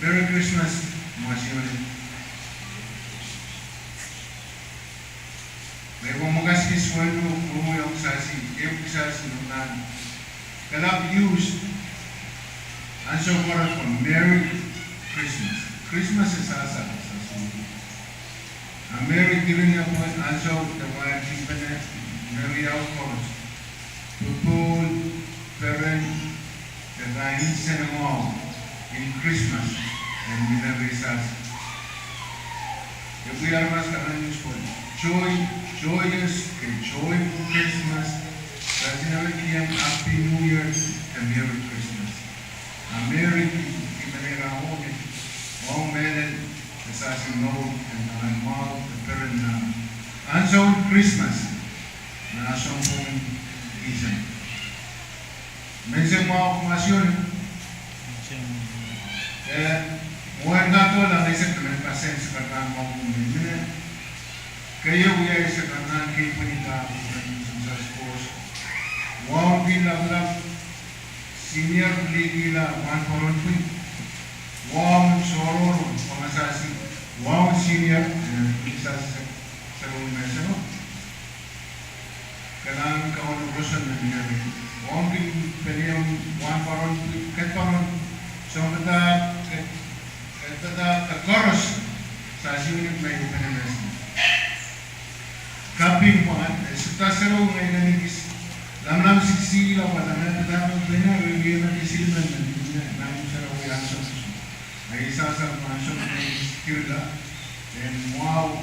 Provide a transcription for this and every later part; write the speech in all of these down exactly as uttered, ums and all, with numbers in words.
Merry Christmas, Mwasionen. Mehkot me kaskis wenu, kumwail ong sasi, e kisasi nan. Kalap use ansou koaros pwe Merry Christmas. Christmas e sasa, sasi. A Merry diren epwe ansou de wahn dipene Merry ahu koaros. Popohl, peren, de kain nsenamwahu en Christmas, en mie nan sasi. Epwe aramas kan use pwe joy, joyous, ke joyful Christmas. Sasi nan kihong Happy New Year, ke Merry Christmas. A Merry ki, ki mene rahnwet, ong mehlel, e sasi mour, en nan mwahu, e peren nan. Ansou Christmas, nan sounpwong Disempe. Menseng mwahu Mwasionen. E, mwohn kadohla me se kemen pasen se kak nan mwahu mine. Keieu wia se kak nan kei pweida, menseng sasi kos. Wahu ki laplap, senior likila wahnpoaron pwihk. Wahu sohroro, pwe sasi. Wahu senior, eh, pwihk sasi se, se menseng. Kalahngan Kauno roson me mie reh. Wahu ki pelian wahnpoaron pwihk, ket poaron, sounpadahk, ket, ket padahk, ket koaros, sasi unik me I pene menseng. Kaping pwe, eh, sipta sero ngehi kin ekis, lamlam siksila pwe lamlam padahk pene, riri me kisilimen, nan sero wia ansou. Ahi sasa me ansou me I ekis kirla, en mwahu,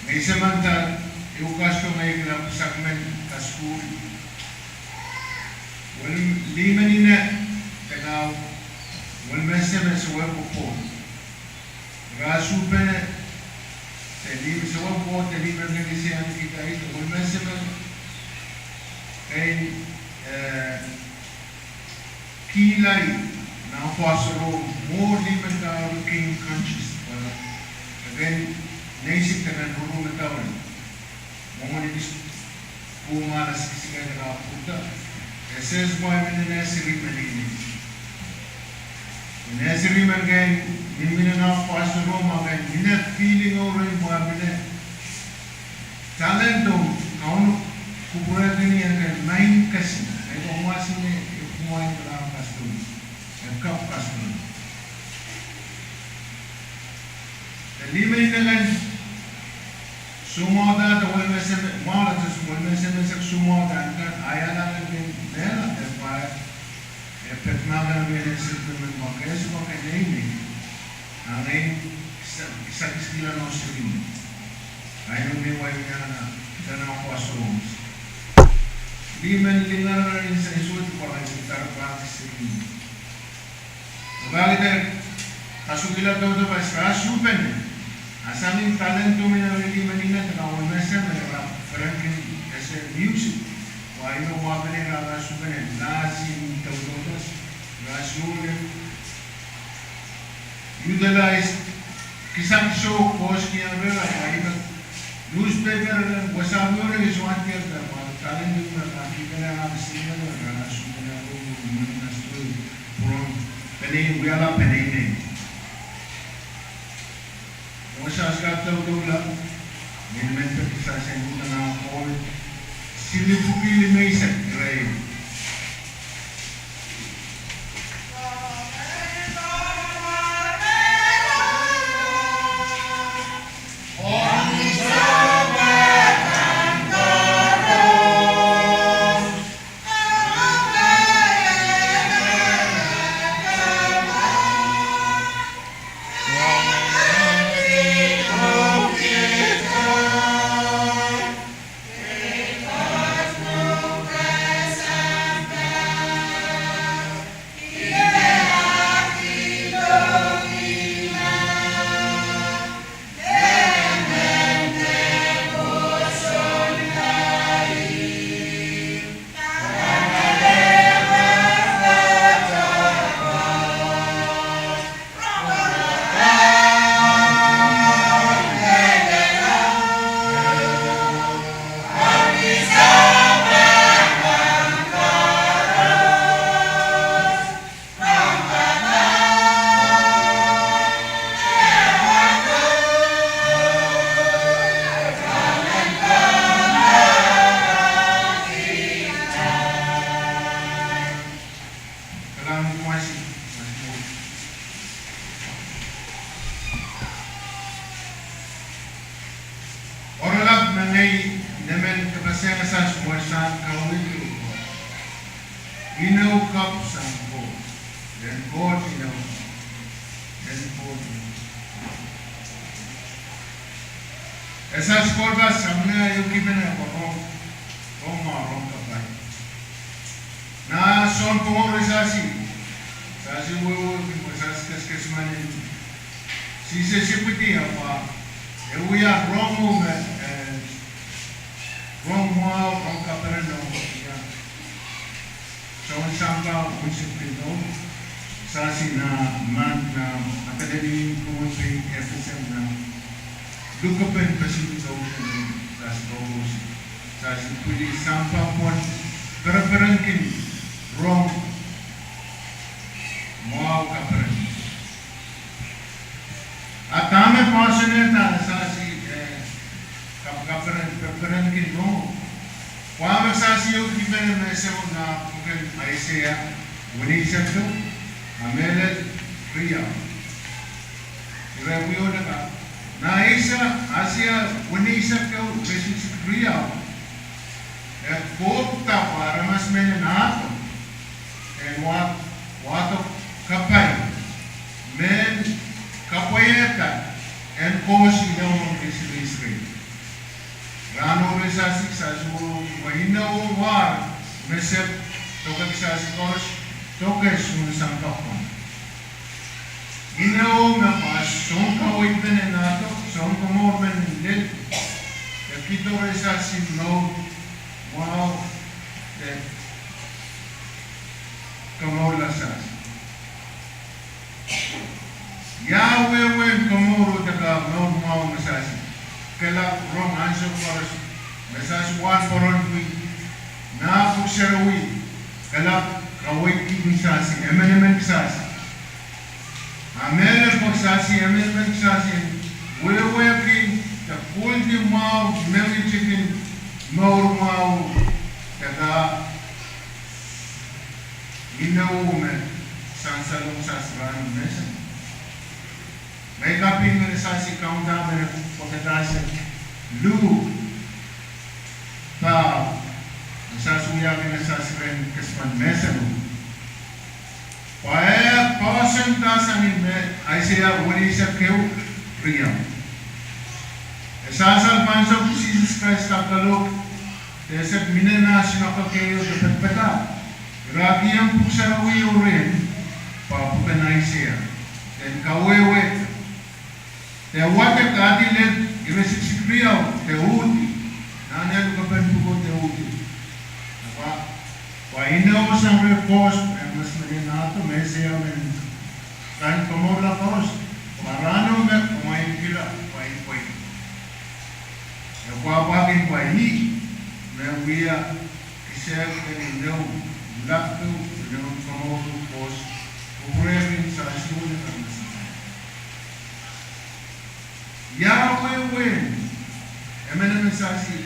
me I semenda, ehu kasdo me I kila pwe sakmen kasukuhl. Wel, lih me ine, de kaun, wel menseng me sewese pwopwoud. Rasuhpene, de lih me sewese pwopwoud, de lih me ngehi se ahneki dahit, wel menseng me, kein, eh, kihlai, nan pwasoro, mwo lih me kaun kein conscious, pwe, again, neisik de kan ruru me daul. Mwomwen ekis kumwail siksike de kapwurda. E sehse pwe mie nan seri me lih ni. Nan seri me kein, mie nan pwasoro me kein, mie feeling o rei pwe mie. Talent o, Kauno kupwurehki ni en kein maing kesin. Ahi pwe mwahs me, e kumwail kala kasdo. E kak kasdo. Lih me ine kan soumwahuda, de wel menseng me, mwahuda, de wel menseng me sehse soumwahuda, kan ahi anahne kan mehla, de pwe, e pek mahk en mie nan seri me mwahu, e sehse pwe kein nei me. Angehi sa, sa kiskihla nan seri me. Ahi me wai me nan, nan pwasoro. Lih me lingan nan seri sohte pwe ahi me tarpahki seri me. Pahkihda, kasukila doadoahk, rasuhpene. A sang ni talent o me nan lih me ine de kaun menseng me ra perenki ese music. Pwe ahi me wahpene ra rasuhpene, lasi ni doadoahk, rasuhpene. Utilize kisakis o, koasoia rehrail, ahi me newspaper, wasa me ire soangen tiahk, pwe talent o me ra kihpene, ra kihpene, ra rasuhpene, o, o, o, o, o, pwurehng peneinei, wiahla peneinei. Mwo sehse kak doadoahk, mie men peki sehse ni nan kohl, sili pwuki limeisek rei. Ngehi nemen kapaseng esehs mwohsang kawi luhko. Inou kapw sang Koht, en Koht inou, en Koht inou. Esehs Koht pahn samwehla ehu kipene pwe rong, rong mwahu, rong kapai. Nan Sohn pwongo rehsehsi, sehsi wehwehki pwe sehsi kesikesimani Sises ipwidi ahpw e wia rong me, eh, rong mwahu, rong kaperen, rong ia. Sohn sampah unsek likou, sehsi nan, nan, nan Makaleni Kohn Pei Efeseng nan lukepen pesiluh, sehsi koaros, sehsi pwili sampah pwon pereperenki rong mwahu kaperen. A dahme poahsoanehda sehsi, eh, kap-, kaperen, pereperenki rong? Pwe me sehsi ehu kipene me sehse nan pwuken Aiseia weneisek ehu, a mehlel riau. Ire wia, nan Aiseia, Aiseia weneisek ehu, iretikitik riau, e kohdo pwe aramas men en ahdo, en wa-, wahdo kapai, men kapwaiada en kohs inou ong Israel. Rahno rehsehsi, sehsi wehwehki pwe inou oh war me sehse, doke sehsi koaros, doke soun sampah pwon. Inou me pahn soun kaweid men en ahdo, soun komour men en lel, e kihdo rehsehsi mour mwahu, de komourla sehsi. Ia wehwehn komour de ka mour mwahu me sehsi kelehpw rong ansou koaros, me sehsi wahnpoaron pwihn, nan pwuhk sarawi, kelehpw kaweidki sehsi, emenemen sehsi. A mehlel pwe sehsi, emenemen sehsi, wehwehki de pwuldi mwahu, mengihki mour mwahu, de ka inou me sansalohng sehsi rahn mesen. Ngehi kaping me sehsi kaunda me pwekada sehsi luhk, pwe me sehsi wiahki me sehsi rehn kesempwal mesen. Pwe e poahsoanda sang me Aiseia weneisek ehu riau. E sehse pahn sohte Sises Krais kalohk, de sehse mihmi nan sinakoke ehu de padapadahk. Ira kihong pwuhk sarawi ehu rehn, pwe pwuken Aiseia, de kawehwe, de wadek ahdi lel iretikitik riau, de uhdi, nan eh lukepen pwuko de uhdi. Pwe, pwe inou sang rehn kohs, e aramas men en ahdo, me sehse men en ahdo, komourla koaros, pwe rahno me kumwail kihla, pwe ih pwe ih. E pwapwakihda pwe ih me wia kisehn inou, lap ehu, inou komour kohs, kupwurehng sehsi wehwehn aramas. Ia wehwehn emenemen sehsi,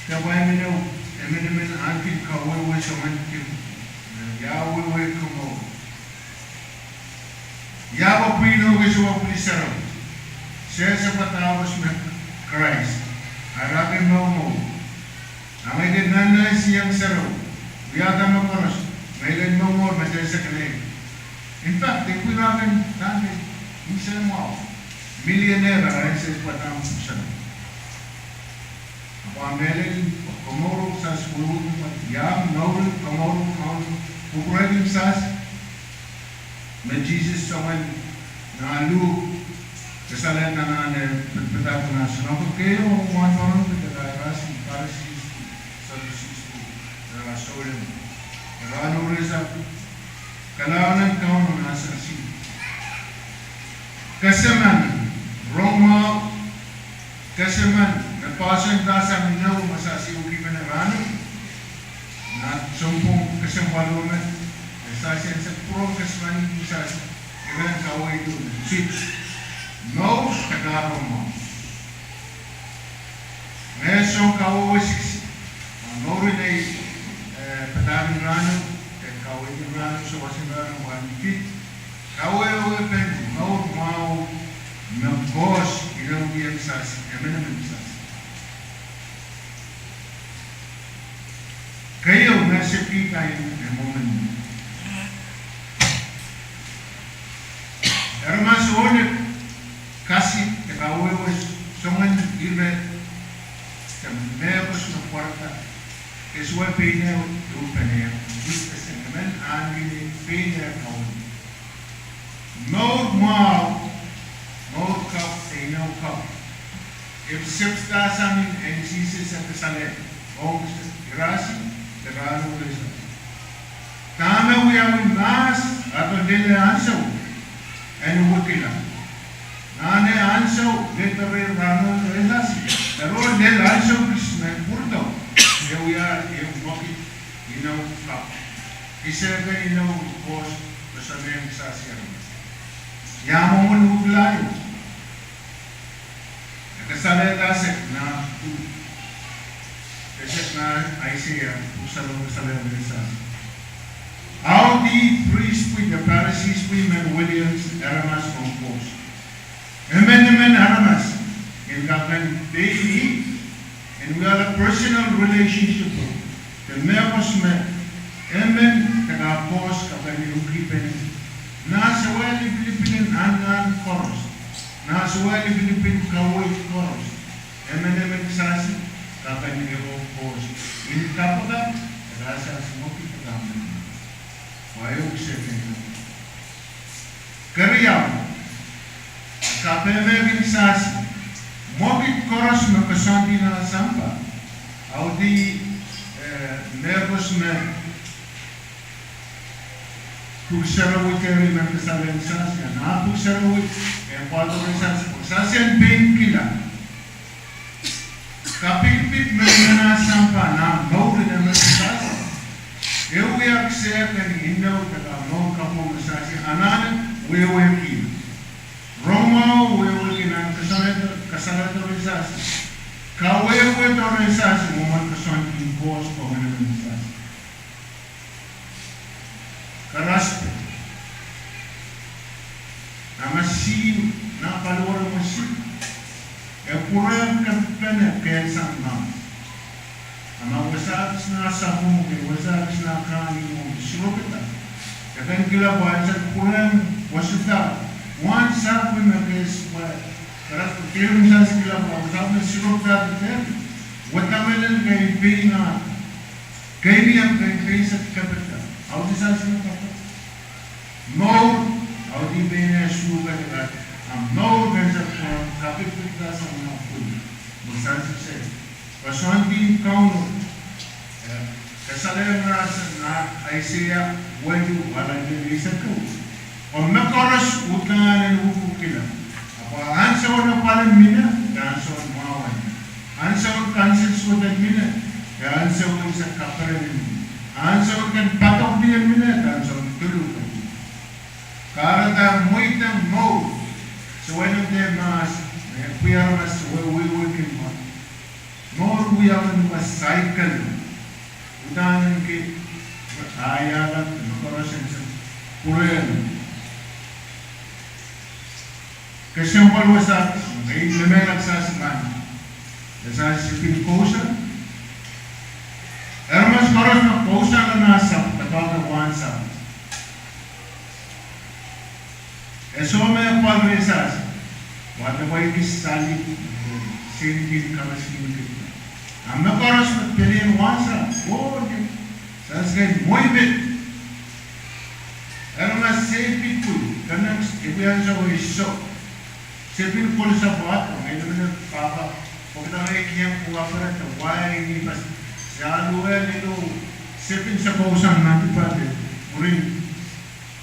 de pwe inou, emenemen ahneki kawehwe soangen kihong. Ia wehwehn komour. Ia pwe pwihn oh kisuwa pwili sarawi, sehse padakohng me Krais, a ira kin momour. A ngehi kin nannansieng sarawi, wiahda mehkoaros, ngehi kin momour me sehse kenei. In fact, ira kin nantihong sehse mwahu, millionaire, a ira sehse padakohng sarawi. Ahpw mehlel komour sehsi wehwehki pwe ia mour komour Kauno kupwurehng sehsi. Me Sises soangen nan Luk, kasalehda nan eh padapadahk nan sinakoke ehu, wahnpoaron pil, de ira sehse Parisi, Sadusi, ira souleng. Ira nouresa kalahngan en Kauno nan sehsi. Kesemen, rong mwahu, kesemen me poahsoanda sang inou me sehsi ehu kipene rahno. Nan sounpwong kesempwal ehu me, e sehse en sehse pwurehng kesemen me sehsi, iren kaweid ehu me, sit. Mour de kahrepe mwahu. Me soun kawehwe sehse, a mour en ei, eh, padahk en rahno, de kaweid en rahno, sawas en rahno, wahnpoaron pil. Kawehwepen mour mwahu me kohs inoukihong sehsi, emenemen sehsi. Ih kain en mwomwen. Aramas ohne kasik de kawehwe soangen ire de mehkot me pwarada, e sohte pein ehu, ehu pene, witness en emen ahneki pein ehu kaweid. Mour mwahu, mour kapw, inou kapw. Epwsepwsang en Sises e kasale ong irasi de rahnwet rehsasi. Dahme wiawi mahs, ahpw lel ansou en wekila. Nan ansou lel doare rahnwet rehsasi, eri lel ansou kis me pwurodo, e wia ehu mwekid inou kapw. Kisehkan inou koaros, koasoanehdi kisehse aramas. Ia mwomwen wekila ieu? E kasalehda sehd nan pwuhk, e sehd nan Aiseia, pwuhk sarawi kasalehda rehsasi. Audi prihs pwuhk de Parisi pwuhk men weliandi aramas ong koaros. Emen emen aramas en kak kin pein ih, en wiahla personal relationship de mehkot me emen de kak koaros kak kin kin pene. Nan sohte lipilipil en anahn koaros, nan sohte lipilipil kaweid koaros, emen emen kisehse kak kin ehu koaros. En kapakap, e kasehse mwekid pwuhk men. Wai ehu kisehse Keriau, e kapehmehki kisehse, mwekid koaros me koasoandi nan sampah. Audi, eh, mehkot me pwuhk sarawi dehr men kasalehiong kisehse, nan pwuhk sarawi, e pwarodo kisehse, kisehse en pein kila. Kapikpik me mie nan sampah nan mour en emen kisehse, e wia kisehkan inou de kak mour kapw me kisehse anahne wehwehki. Rong mwahu wehwehki nan kasalehda, kasalehda rehsasi. Kawehwehda rehsasi mwomwen koasoandi koaros pwe emen emen kisehse. Karasepe. Nan mehn sihn, nan paliwar me sihn, e pwurehng kepene kehl sang mahs. A ma wasa kis nan sapwung, e wasa kis nan kahng, e sirokada. E kin kila pwe ansou pwurehng wasada, wahn sapwung me kehl sang pwe, karasepe kehl sang kila pwe wasa me sirokada de, wata melen kei pein a, kei ni am kei pein sehd kepeda. Audi sehd me kepeda. Mour, audi pein e suhkada, a mour kin sehd pwe kapikpikda sang nan pwuhk. Mwuhr sehd sehd. Koasoandi Kauno, eh, kasalehiong rahn nan Aiseia weneu, wahlahte eisek ehu. Pwe me koaros uhdahn en wukila. Ahpw ansou en apwal en mine, de ansou en mwahu en mine. Ansou en kansil suwed en mine, de ansou en sehd kaperen en mine. Ansou en ken padokedi en mine, de ansou en doluhk en mine. Kahrehda mweidehng mour, sohte wehwehki mahs, me pwehki aramas sohte wehwehki mahs. Mour wia emen me cycle. Uhdahn en kihda, ahiala, me koaros en sehd pwurehng. Kesempwal wasa, me I men mehla kisehse mahn. Kisehse sipin kousoan. Aramas koaros me kousoan nan sahpw, kataun wahn sahpw. E soh me pwal rehsasi, wahda pwal kis sali, sehn kin kamas kin kihda. A me koaros me pelien wahn sahpw, oh, ne, sehd kei mwehi met. Aramas sehd pil pwil, kanakas, e pwil ansou e soh. Sehd pil kolsapw wahdo, me nemen pahpa, pwehki dahme e kihong pwuhk apwarada, wai ni pas, se aluwe lilo, sehd pil se kousoan nan department, mwurin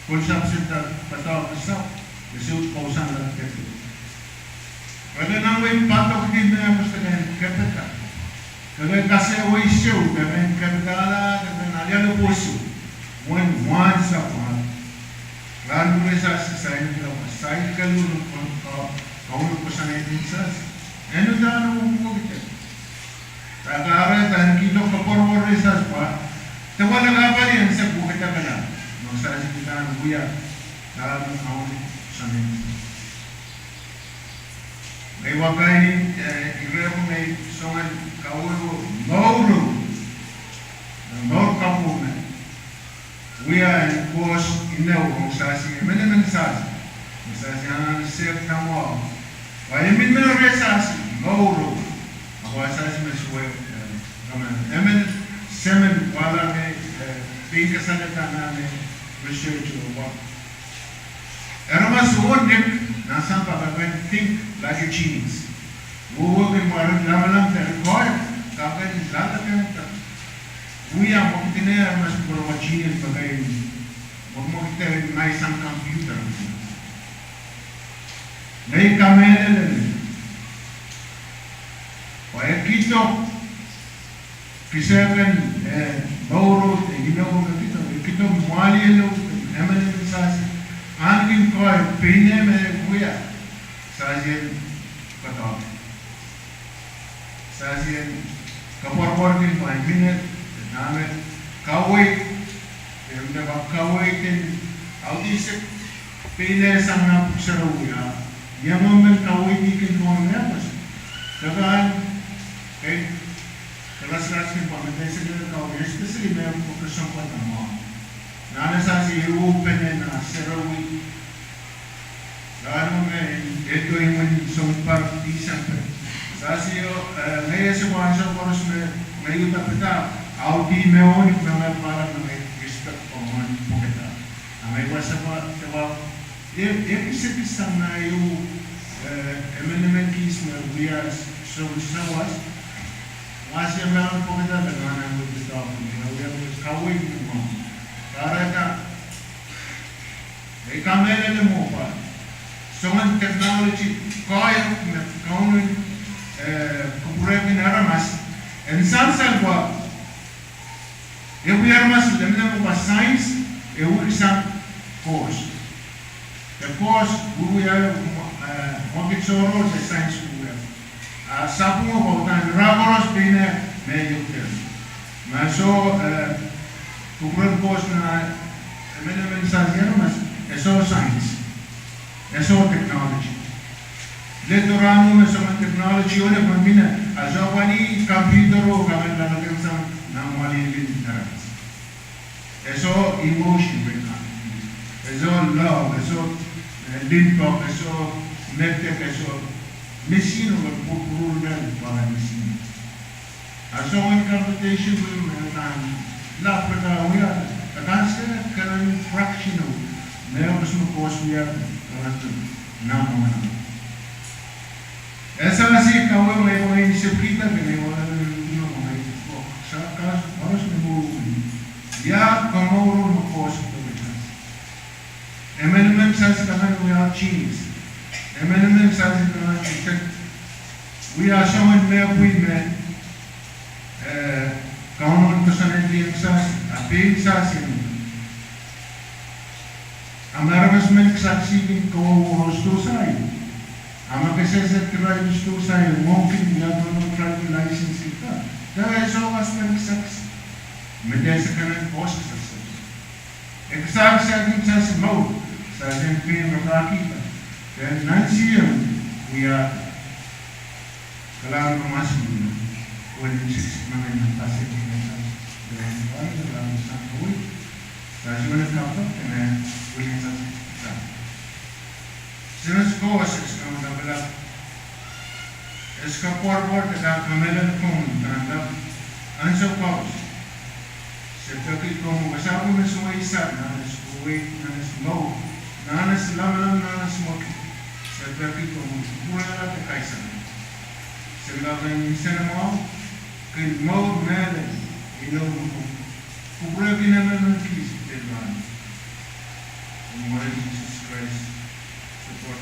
kolsapw se da, padahk sahpw, e soh kousoan nan department. Pwe nan wei padokedi me must have been kepeda. Kede kasawih sou, de men kepedala, de men alialu pwoson. Wen wahn sahpw. Rahn rehsasi sign, sign kalu, ka, ka, kaun koasoanehdi kisehse. Eni dahn wukidek. Dahme kahrehda en kihdo kapwurpwur rehsasi pwe, de wahla kapali en sehd wukidek kala. Mwo sehd kihda wia, dahme kaun koasoanehdi. Ngehi wakaini, eh, ire me ngehi soangen kawehwe mour, mour kapw me, wia en kohs inou ong sasi, emenemen sasi. Me sasi anahne sehk nan mwahu. Pwe emen me re sasi, mour o. Ahpw sasi me suwe, eh, emen, emen semen wahla me, eh, pein kasalehda nan research o wa. Aramas ong nek nan sampah kan think like a genius. Wehwehki mwaren lamalam de koahiek, kakan lalakan de. Wia mwekid en aramas pwurehng genius pakain, mwekid en maing sang computer. Ngehi kamehlele me, pwe e kihdo kisehn, eh, mour o, eh, inou o, e kihdo, e kihdo mwahliel o, emenemen sasi, ahneki koahiek, pein me wia, sasi en kadahr. Sasi en kapwarpwarki pwe mine, dahme, kaweid, e mie pwe kaweid en, audisek, pein sang nan pwuhk sarawi a, ia mwomwen kaweid ni kin pwong me pwes. Kakan, eh, kalaslas kin pwong me sehse kaweid, especially me pwuhk sounpar nan mwahu. Nan sasi ehu pene nan sarawi, Rahnwet me, eh, tohn imwen sounpar December. Sasi o, eh, ngehi ese pwe ansou koaros me, me I uhdahn pid audi me ong nik me ngehi pahla me ngehi respect pwe mwein pwukada. A ngehi wasa pwe, dewa, eh, eh, kisekis sang nan ehu, eh, emenemen kis me wia soun sawas. Wasa me pwukada de nan ehu pid audi, me wia kaweid ni mwahu. Kahrehda, I kamehlele mwo pwe soangen technology koahiek me Kauno, eh, kupwurehkin aramas, en sansal pwe, eh, wia aramas lemmwomwen pwe science, eh, wia sang course. De course, wia, eh, mwekid sohro de science wia. A sapwung o pwe uhdahn ira koaros pein me yoke. Ma soh, eh, kupwuren course nan emenemen sasi aramas, e soh science, e soh technology. Lehdo rahnwet me soangen technology o ne pwe mine, a soh pwani computer o kamen lalakan sang nan mwahliel en aramas. E soh emotion me kan. E soh love, e soh, eh, limpoak, e soh medek, e soh machine o pwupwurehng pwe machine. A soangen computation me kan lap pwe wia, a kan se kan fraction o, me pwes me course wia, kan nan mwahu. E sasi kaweid me pwong en sepkita ke me wala me pwong en pwong. Sa kas, koaros me pwong. Ia kamour me course pwong en sasi. Emenemen sasi kan wia genius. Emenemen sasi kan detect. Wia soangen me pwung me, eh, Kauno koasoanehdi sasi, a pein sasi. A ma aramas men kisakis kin kowe ostosail. A ma ke sehse drive ostosail, mwo kin ia tohn drive license ika. Da e soh kas men kisakis. Me de se kan en pwohs kisakis. E kisakis kin sasi mour, sasi en pein rakahki ka. De nan siem, wia Kalahngan en Maing Sahm, wehwehn sisi manaman pasik en sasi, de wehwehn kalahngan sang kawei, sasi wehwehn kapakap, de wehwehn sasi sang. Sehse koaros, sehse kan kapakap, sehse kapwarpwar, de kan kamehlele komwi, de kan kap, ansou koaros. Se peki komwi, wasa pwe me sewese nan ese kawei, nan ese mour, nan ese lamalam, nan ese mwekid. Se peki komwi, pwurala de kaisang. Se lamalam ni sene mwahu, kin mour mehlel, inou me komwi. Kupwurehki emenemen kis de nan. Mwaren Sises Krais, support.